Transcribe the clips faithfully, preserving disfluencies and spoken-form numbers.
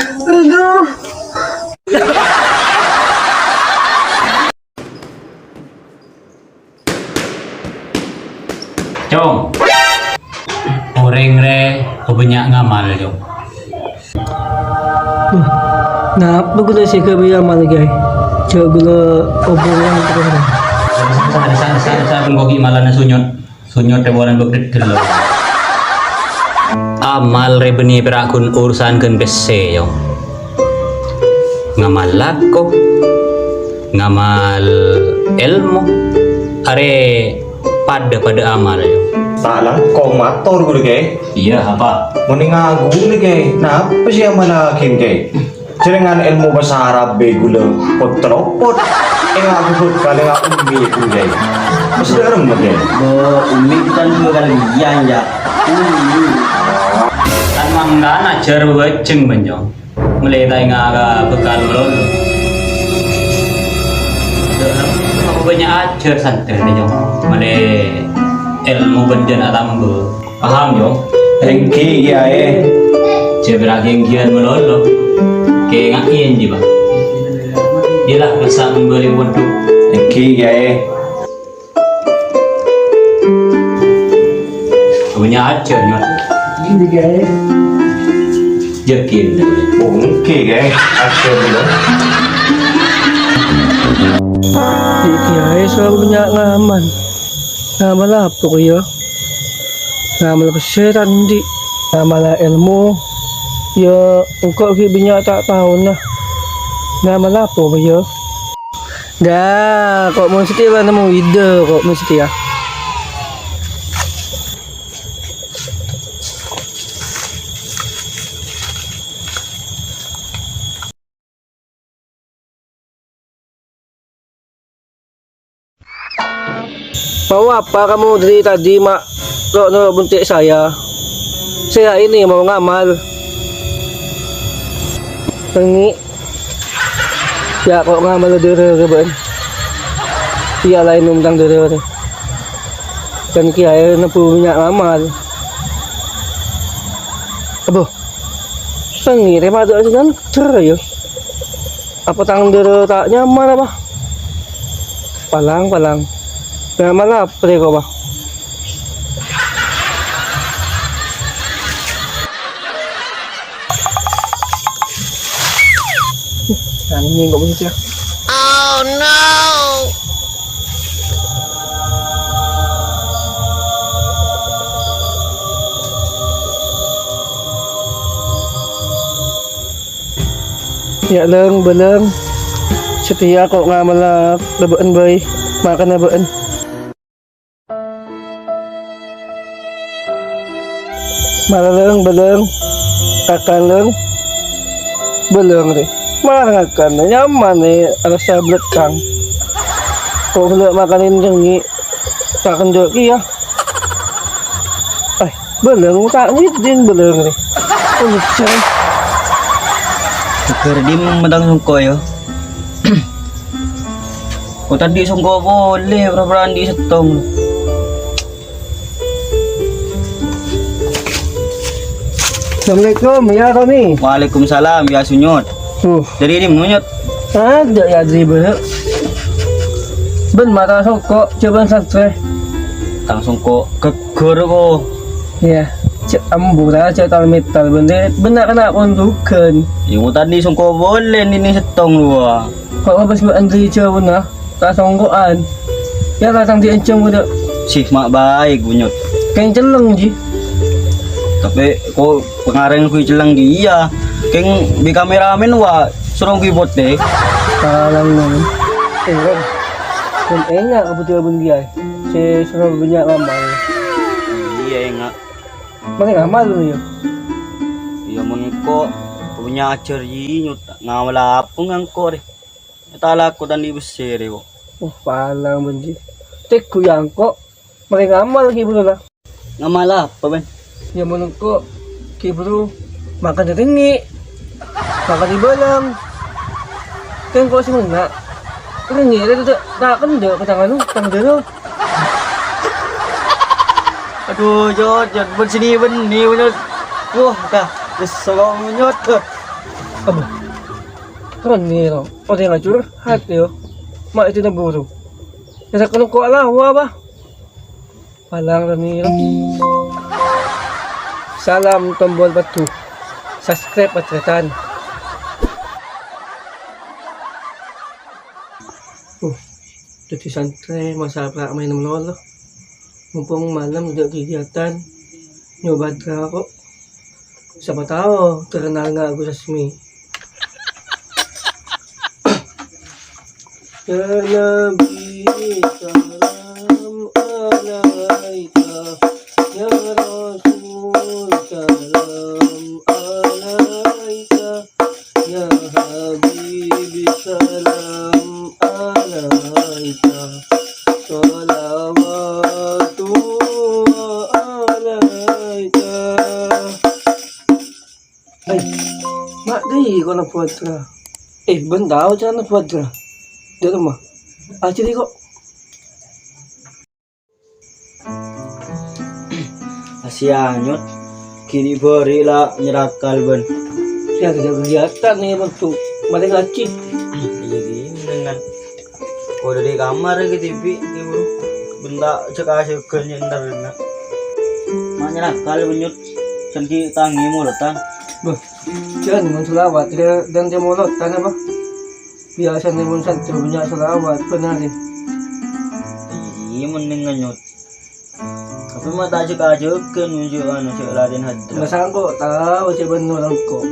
Aduh. Cong. Orèng rè bânnya' ngamal, Cong. Bâh, napa ghulâ sè ghâbây amal, Kaè? Jhâ' ghulâ obuwâng terros. Sa-, sa-, sa-, sa-, sa-, bengko ghi' malana sunyot. Sunyot è bulan bâkdhâddhâl. Amal rè bânnè pèra' ghun urusan ghân pèssè, Cong. Ngamal lako, ngamal èlmo, arè padâ-padâ amal, Cong. Ta' langkong mator ghulâ, Kaè. Iyâ, apa? Mon è ngaghu ghulâ, Kaè. Napa sè amallaghi, Kaè? Jhârângan èlmo bhâsa Arabbhâ ghulâ pot-telopot. Ènga' bhubut kalènga ummi ghulâ, Kaè. Pas dârem, Kaè. Bo, ummi kan dua kali iyâ, ya. Ummi. Kan mangkana ajhâr bhâbhâjheng, bân, Cong. Mellè ta' ènga' ka bhâkal malolo. Apa bânnya' ajhâr santrè, Cong. Mellè èlmo bân jân atambâ. Paham, Cong? Èngghi, Kèyaè. Jhâ' bârâ' èngghiân malolo. Kèyaè ngakèn, jhi, Pak. Iyâlah, rassa membeli pondok. Èngghi, Kèyaè. Bânnya' ajhâr, Nyot. Èngghi, Kèyaè. Yakin. Oh, èngghi, Kèyaè. Ajhâr, Nyot. Di Kèyaè selalu bânnya' ngamal. Ngamal apa, Kèyaè? Ngamal pèssè ta' andi'. Ngamal èlmo, yâ, engko' ghi' bânnya' ta' taona. Ngamal apa, yâ? Dah, ko' mon satèya la nemmo Ida, ko' mon satèya. Mau apa kamu dari tadi, Mak? Lo, lo buntik saya. Saya ini mau ngamal. Tengi. Ya, ko' ngamal dârâ, bân. Iyâ, laèn nondang dârâ. Kan Kèyaè nebbhu bânnya' ngamal. Abbhu. Sengngè rè madu'a sè ganter, yâ. Apa tang dârâ ta' nyaman apa? Palang, palang. Nyaman apa rè ko', Bah? Anjing, kok begitu ya? Oh no! Ya', Leng, Bâlâng. Satèya ko' ngamalla ka bâ'ân bhâi, makanna bâ'ân. Mara, Leng, Bâlâng. Kakan, Leng. Bâlâng rè. Mara ngakan, nyaman rè, arassa bâlâkang. Ko' ghellâ' makanè cengngè', ta' kendhâ' kèya. Ai, Bâlâng, ta' ngèdhing Bâlâng rè. Oh, nyèssèl. Ghâr dimma tang songko', yâ? Ko' ta' andi' songko' polè, pora-pora andi' sèttong. Assalamualaikum, ya Roni. Waalaikumsalam, ya Sunyot. Uh. Dâri dimma, Nyot? Adâ' ya, dâri bârâ'. Bân mara songko', jhâ' bân santrè. Tang songko' ghâgghâr, ko'. Iyâ, jhâ' ambu ra, jhâ' tal-metal, bân, bân na'-kana' pon jhughân. Yâ, ko' ta' andi' songko' polè, andi' sèttong rowa. Ko' ngabâs bâ'ân dâri jhâuna, ta' songko'an. Yâ, la tang di' ènjhâm kodhu. Sih, ma' bhâi, Gunyot. Kèng celleng, Ji. Tapè ko' pangarèng ghuy celleng kèya. Kèng bi' kameramen wa, soro ghuy potè. Salang, Nong. Eh, Ron. Bân enga' kabhudhuwân bân kèya, sè soro bânnya' ngamal. Iyâ, enga'. Marè ngamal, yâ? Iyâ, mon engko' bânnya' ajhâr, Ji, Nyot, ngamal apa engko' rè? Ta' lako ta' andi' bessè rè, ko'. Oh, palang, bân, Ji. Teggu yâ engko'. Marè ngamal, Ki Bro, la. Ngamal apa, bân? Yâ, mon engko', Ki Bro, makan rèngngè'. Makan è bâlâng. Kèng ko' sè mennang. Rèngngè' rè ta', ta' kendhâ' ka tang anu, tang dârâ. Adhu, Jot, Jot, bân sini bân ni, Jot. Wah, dah, nyèssèl, Jot. Abbâ. Ronèro. Orèng ajur hati, yo. Ma' èdina buru. Kèra kènèng ko' alawa, Bâh. Palang ronèro. Salam tombol bâdhu. Subscribe, Pak Tretan. Uh, dhâddhi santrè masa pra' maèn malolo. Mumpung malem ta' kegiatan, nyoba dra ko'. Sapa tao terkenal nga' Agus Sasmi. Ya Nabi, salam alaika. Ya Rasul, salam alaika. Ya Habibi, salam alaika. Shalawatullah alaika. Hai, ma' dâi ko' na buwâdra. Eh, bân tao carana buwâdra. Dâ' remma. Ajhâri ko'. Asiya, Nyot. Kini bâri' la nyerrakal, bân. Siya, siya, siya. Tan, nè, bân, tu. Mari ngajhi. Iyâ, ghi, mendingan. Kodhu dâri kamar ghi, tibi, ghi, buru. Bân ta' cek-acegan, nyè, entar, na. Ma' nyerrakal, bân, Nyot. Sènggi tangè molodhân. Bâh, jhân mon shalawat, dâ-, dântè molodhân apa? Biyasana mon santrè bânnya' shalawat, bân arè. Iyâ, mendingan, Nyot. Tapè ma' ta' cek-acegan, mon jhâ' anu, jhâ' latèn hadra. Masa engko' tao, cè' bân orèng ko'.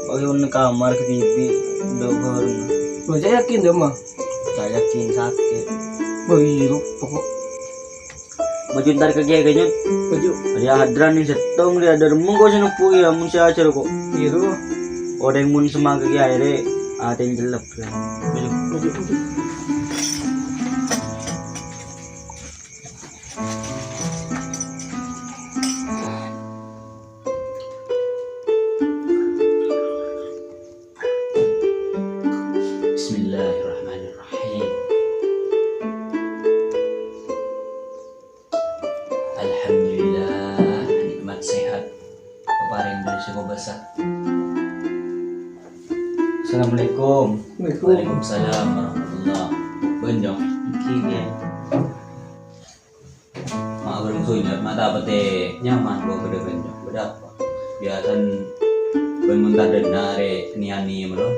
Pagghi' bân kamar kadibi', dâ' bârna. Bâh, cè' yakin, dâ' emma? Ta' yakin, sakè'. Bâh, iyâ, pokok. Maju entar ka kèyaè, Nyot. Maju. Rèya hadra nèng sèttong, rèya dâremma engko' sè nobbu' iyâ, mon sè ajhâr ko'. Iyâ, ro. Orèng mon sèma ka kèyaè rè, atèna cellep, yâ. Maju. Maju, maju. Bismillahirrahmanirrahim. Alhamdulillah, nikmat sehat. Paparèng dhâri sè kobâsa. Assalamualaikum. Waalaikumsalam. Waalaikumsalam warahmatullah. Bân, Jong. Èngghi, Kè. Ma' bâreng sonyat, ma' ta' patè nyaman ko' bâdâ bân, Jong. Bâdâ apa? Biyasana bân mon ta' dâna arè nè-anè malolo.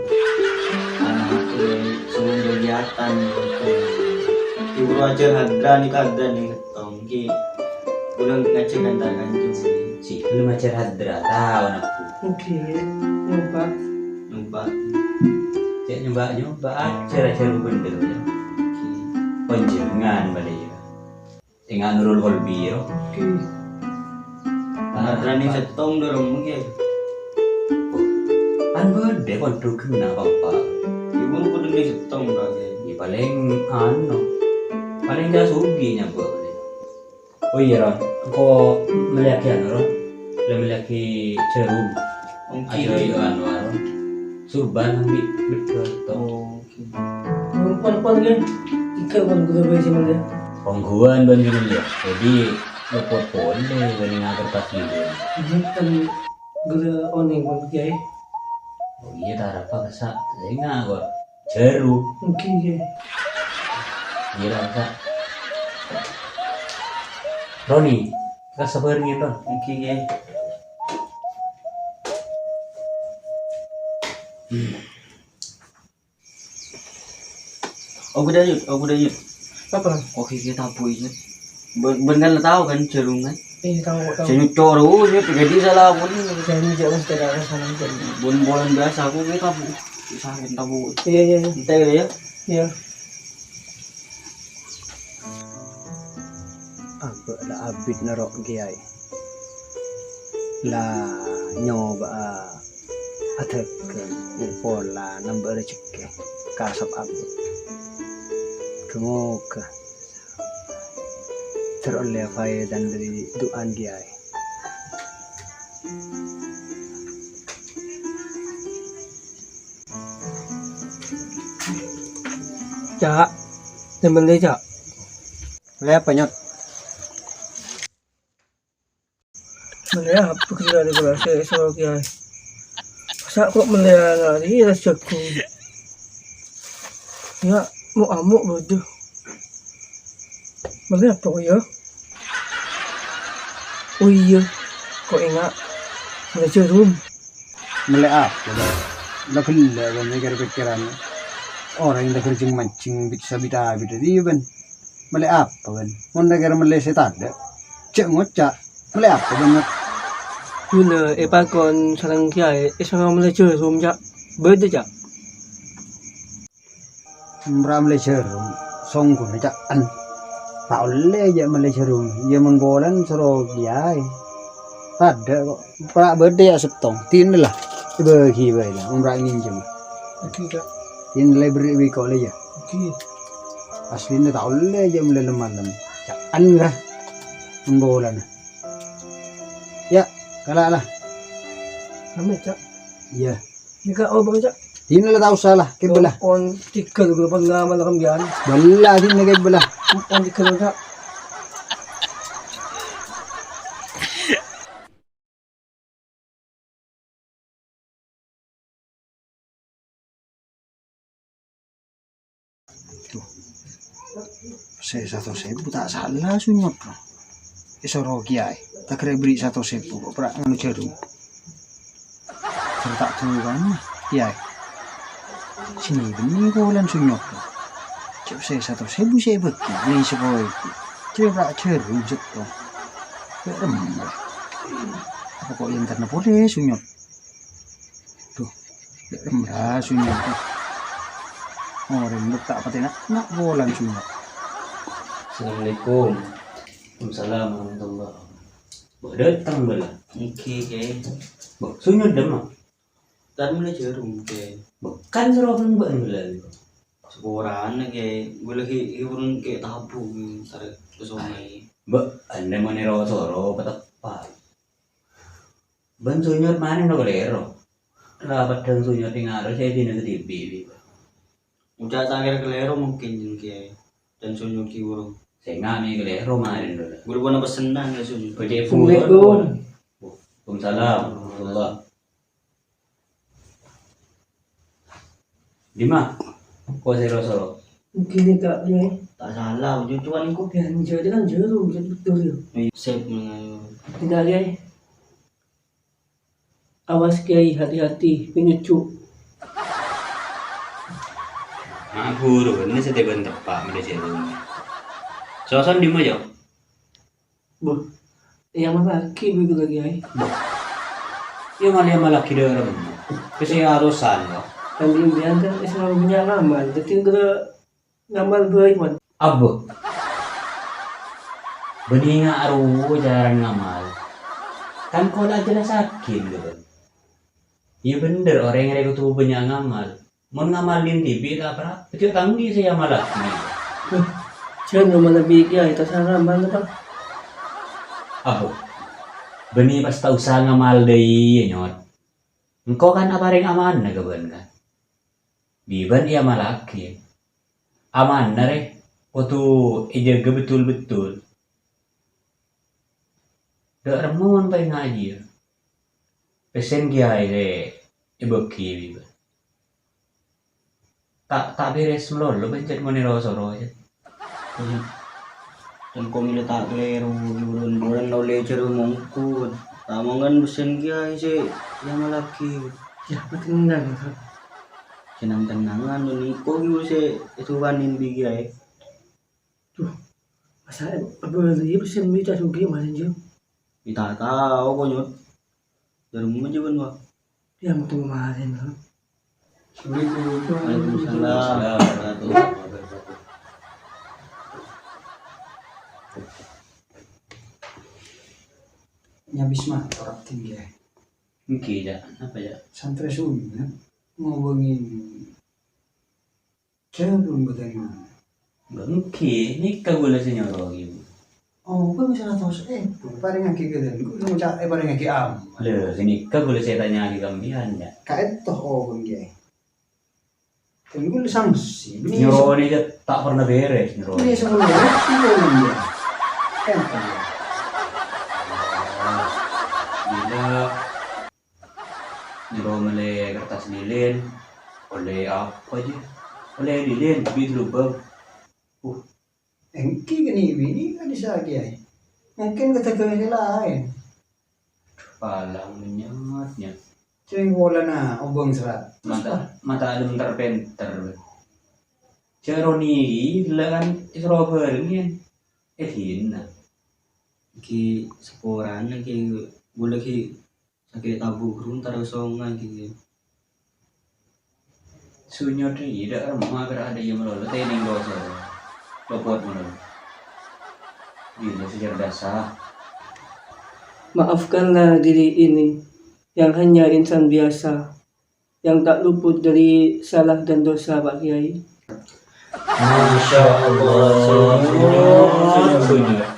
Ana' aku song kegiatan. Guru ajhâr hadra nèka hadra nèng sèttong. Èngghi. Kaulâ ngajhâk entar kanjeng. Sè bellum ajhâr hadra, tao, Nak. Èngghi. Nyoba. Nyoba. Cè' nyoba-nyoba, ajhâr-ajhâr bhender, yâ. Èngghi. Panjhennengngan bâli, yâ. Sènga' Nurul Kolbi, yâ. Oke. Hadraning sèttong dâremma, Kè. Oh, kan bâdâ pondhughânna, Papa. Ibu kudu nèng sèttong, Pak, Kè. Yâ, palèng, anu, palèng jhâ' soghi nyabâ'. Oh iyâ, Ron. Engko' mellèyaghi anu, Ron. Mellèyaghi jhârum. Oke. Ayo, ayo, anu, Ron. Surban ambi' berdua, to. Oh. Pon, pon, pon, Kè. Tiga pon, ghulâ bhâi sè mellèya. Ongghuwân bân sè mellèya. Dhâddhi, lopot polè bânnè ngator pas ghulâ. Bhunten, ghulâ onèng pon, Kè. Oh iyâ, ta' arapa, kassa'. Sènga' ko' jhârum. Èngghi, Kè. Iyâ, ra, kassa'. Roni, kassa' bhârengngè, Ron. Èngghi, Kè. Hmm. Oke deh, Yud. Oke deh, Yud. Apa? Oke, kita tabu, Yud. Bân-, bân kan tao kan jhârum kan? Iyâ, tao, tao. Sè nyucor, oh, Yud, jadi salah apa nih? Janji, jangan sekedar salah janji. Bân-bân biasa, aku kita tabu. Sakèn tabu. Iyâ, iyâ, iyâ. Entah ya? Iyâ. Abâ' la abit noro' kèyaè. La nyoba'a adhâghâng, pola nambâ rejhekkè ka sop abâ'. Moghâ-moghâ ter ollè faèdana dâri du'ana kèyaè. Ca', tèmbhâng dâ', Ca'. Lè apa, Nyot? Mending apa kita ada berasa sama kiai. Pas Ta' kok mellèya ngarè rès jhâghung. Yâ, mo'-amo' bâdâ. Mellè apa kok yâ? Oh iyâ, kok enga' mellè jhârum. Mellè apa, Bân? La ghellâ', Bân, mèkkèr-pèkkèran. Orèng la ghâr jhâng-manjhâng bit-sabit abit dhâddhi, Bân. Mellè apa, Bân? Mon la ghâr mellè sè tadâ', jhâ' ngoca'. Mellè apa, Bân, Nyot? Ghulâ èpakon sareng kèyaè èsoro mellè jhârum, Ca'. Bâdâ, Ca'? Mara mellè jhârum, songghuna ca'an. Ta' ollè jhâ' mellè jhârum. Iyâ, mon polana soro kèyaè. Tadâ' kok. Pèra' bâdâ yâ sèttong. Dinala. Èbâghi bhâi la, mon pèra' ngènjhâm. Oke, Kak. Dinala èberri' bi' engko' la yâ. Oke. Aslina ta' ollè jhâ' mellè lem-malem. Ca'an, ghâ. Mon polana. Yâ, kala' la. Ame, Cak. Iyâ. Nèka obâng, Cak. Dinala ta' osa la, kèbâ la. On tiga lu, lu, penggamal kembian. Bâlla dinala kèbâ la. On tiga lu, Cak. Duh. Sè satos èbu ta' sala, Sunyot, bro. Èsoro kèyaè. Ta' kèra èberri' satos èbu, kok pèra' nganu jhârum. Jhârum ta' duwâna, kèyaè. Sini bânnè polana, Sunyot, bro. Cè' sè satos èbu sè èbâghi, bânnè sapolo èbu. Jhâ' pèra' jhârum sèttong. Bâ' remma. Apa kok èyentarna polè, Sunyot? Duh, bâ' remma, Sunyot. Orèng bâ' ta' patè na', na' polana, Sunyot. Assalamualaikum. Waalaikumsalam warahmatullah. Bâ' dâteng bâ'na. Èngghi, Kè. Bâ', Sunyot dâmma? Kan mellè jhârum, Kè. Bâ', kan soro bân bâ'na mellè. Saporana, Kè. Ghulâ ghi', ghi' buru Kè tabu, Kè, tarè ka songay. Bâ', anḍâ' mon èro-soro pateppa'. Bân Sunyot manè no kalèro. La paḍḍhâng Sunyot nèng arè sè èdina kadhibi', Bi. Oca' ta' kèra kalèro mungkin, Kè. Bân Sunyot ghi' buru. Sènga' mè' kalèro marèn, lho. Ghulâ pona pessennan, Kè, Sunyot. Oca' Assalamualaikum. Waalaikumsalam warahmatullah. Dima? Kok sè ro-soro? Begini, Kak, ya. Ta' sala, cucuan engko'. Ya, jhâ' kan jhârum, jhâ' betul, ya. Sip, mengayo. Tidak, ya. Awas, Kiai, hati-hati, penyucuk. Nah, buru, ini setiap teppa' mellè jhârum. Soson dima, yo? Bâh, èyamalaghi bi' ghulâ, Kiai. Bâh. Èyamal-, èyamalaghi dâ' remma. Pèssè arosan, kok. Kan bi' sampèyan kan èsoro bânnya' ngamal, dhâddhi ghulâ ngamal bhâi, mon. Abbâ. Bânnè nga' arowa carana ngamal. Kan kok la ajhellasaghi, ghulâ. Iyâ bhender, orèng rè kodhu bânnya' ngamal. Mon ngamal dhibi' ta' pra-, pèjjhâ' tangghi sè èyamalaghi. Bâh, jhân ngamal dhibi', Kiai, ta' sala ngamal, Pak. Abbâ, bânnè pas ta' osa ngamal dâi, Nyot. Engko' kan aparèng amanah ka bâ'na, kan? Bi' bâ'na èyamalaghi. Amanah rè kodhu èjâgâ betul-betul. Dâ' remma mon pas ngajhi, yâ. Pèssèna kiyaè sè èbâghi, Bi, bâ. Ta', ta' bherres malolo, bân, cè' mon èro-soro, cè'. Engko' mèlè ta' kalèro, bulan-bulan la ollè jhârum mongghu. Ta' mongghân pèssèna kiyaè sè èyamalaghi. Yâ, patennang, Kak. Sennang-sennangan, nèko ghi' sè èsowanè bi' kiyaè. Duh, masa abâli pèssèna mita soghi marèn, Jung? Mita tao, konyol. Jhârum jhâ' bân, Pak. Yâ, mènta marèn, Pak. Assalamualaikum. Waalaikumsalam warahmatullahi wabarakatuh. Nyabis mah, ora tinggi, ya. Èngghi, Cak. Napa, Cak? Santrè sunat ngobângè jhârum bâtèngnga. Èngghi, nèka ghulâ sè nyoro, ghi, Bu. Oh, kok bisa ratos èbu? Parèngaghi ka dhân, kok nguca', eh, parèngaghi am. Lho, ghânèka ghulâ sè tanya'aghi ka sampèyan, Cak. Kaènto, oh, bân, Kiai. Dhân ghulâ sangsi. Nyoro nèka ta' pernah bherres, nyoro. Ini semua bherres, ini, Kiai. Kaènto, Kiai. Gila. Nyoro Ollè kertas lilin, ollè apa jâ? Ollè lilin, bi' lobâng. Uh, èngghi kènè' binè' ka'dissa' kèyaè. Mungkin ka dâgâng sè laèn. Palang menyat, nyat. Sèng polana obâng serat. Mata, mata alem ter-pènter. Jhâ' Roni iki ghellâ' kan èsoro bhâreng, yâ. Eh, hina. Ghi' saporana ghi' bulâ ghi' sakè' tabu' ghâruntar sènga' ghi'. Sunyo dhi, ida' remma kera ada iya malolo, teneng dosa. Copot malolo. Gila sejarah dasar. Maafkanlah diri ini yang hanya insan biasa, yang tak luput dari salah dan dosa, Pak Kiai. Masya Allah. Sunyo, sunyo, sunyo.